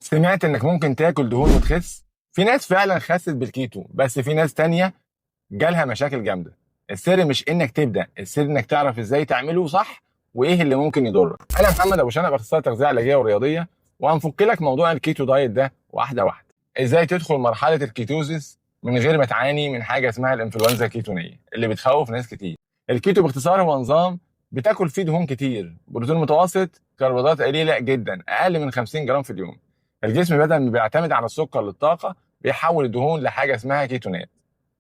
سمعت انك ممكن تاكل دهون وتخس؟ في ناس فعلا خست بالكيتو، بس في ناس تانية جالها مشاكل جامدة. السر مش انك تبدا، السر انك تعرف ازاي تعمله صح وايه اللي ممكن يضرك. انا محمد ابو شنب، اخصائي تغذية علاجية ورياضيه، وهنفك لك موضوع ال keto diet ده واحدة واحدة. ازاي تدخل مرحلة ال ketosis من غير ما تعاني من حاجة اسمها الانفلونزا الكيتونيه اللي بتخوف ناس كتير. الكيتو باختصار هو نظام بتاكل فيه دهون كتير، بروتين متوسط، كربوهيدرات قليله جدا، اقل من 50 جرام في اليوم. الجسم بدل ما بيعتمد على السكر للطاقة بيحول الدهون لحاجة اسمها كيتونات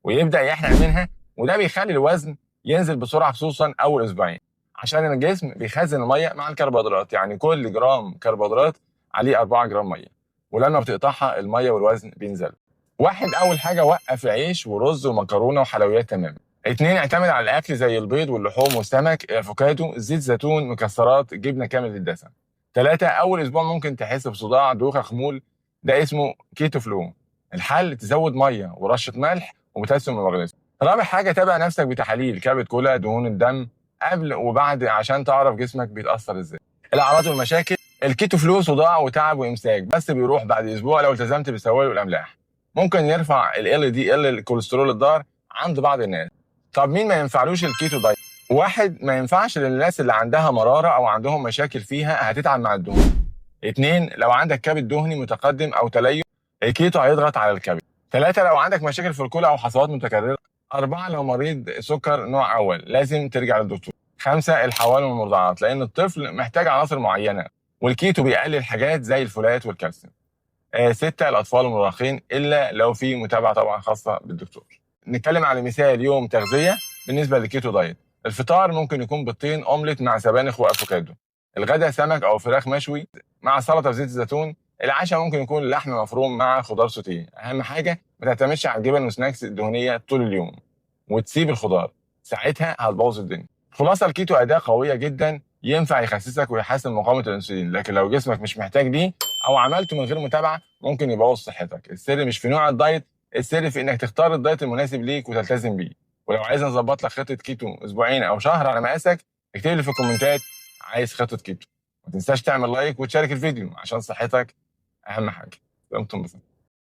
ويبدا يحرق منها، وده بيخلي الوزن ينزل بسرعة خصوصا اول اسبوعين، عشان الجسم بيخزن المية مع الكربوهيدرات. يعني كل جرام كربوهيدرات عليه 4 جرام مية، ولما بتقطعها المية والوزن بينزل. واحد، اول حاجة وقف عيش ورز ومكرونه وحلويات تماما. اتنين، اعتمد على الاكل زي البيض واللحوم والسمك، افوكادو، زيت زيتون، مكسرات، جبنه كاملة الدسم. ثلاثة، اول اسبوع ممكن تحس بصداع، دوخه، خمول، ده اسمه keto flu. الحل تزود مية ورشه ملح وبوتاسيوم ومغنيسيوم. رابع حاجة، تابع نفسك بتحاليل كبد، كلى، دهون الدم قبل وبعد عشان تعرف جسمك بيتاثر ازاي. الاعراض والمشاكل: ال keto flu صداع وتعب وامساك، بس بيروح بعد اسبوع لو التزمت بالسوائل والاملاح. ممكن يرفع LDL الكوليسترول الضار عند بعض الناس. طب مين ما ينفعلوش ال keto diet؟ واحد، ما ينفعش للناس اللي عندها مرارة او عندهم مشاكل فيها، هتتعب مع الدهون. اتنين، لو عندك كبد دهني متقدم او تليف، الكيتو هيضغط على الكبد. ثلاثة، لو عندك مشاكل في الكلى او حصوات متكررة. أربعة، لو مريض سكر نوع أول لازم ترجع للدكتور. خمسة، الحوامل والمرضعات، لأن الطفل محتاج عناصر معينة والكيتو بيقلل حاجات زي الفولات والكالسيوم. ستة، الأطفال والمراهقين، إلا لو في متابعة طبعا خاصة بالدكتور. نتكلم على مثال يوم تغذية بالنسبة لل keto diet. الفطار ممكن يكون بيضتين أومليت مع سبانخ وأفوكادو. الغداء سمك أو فراخ مشوي مع سلطة بزيت الزيتون. العشاء ممكن يكون لحم مفروم مع خضار سوتيه. أهم حاجة ما تعتمدش على الجبن و snacks الدهنية طول اليوم وتسيب الخضار، ساعتها هتبوظ الدنيا. خلاصة، الكيتو أداة قوية جدا، ينفع يخسسك ويحسن مقاومة الأنسولين، لكن لو جسمك مش محتاج ليه أو عملته من غير متابعة ممكن يبوظ صحتك. السر مش في نوع ال diet، السر في إنك تختار ال diet المناسب ليك وتلتزم بيه. ولو عايز نظبط لك خطة كيتو أسبوعين أو شهر على مقاسك، اكتب لي في الكومنتات عايز خطة كيتو. ما تنساش تعمل like وتشارك الفيديو عشان صحتك أهم حاجة. دمتم بخير.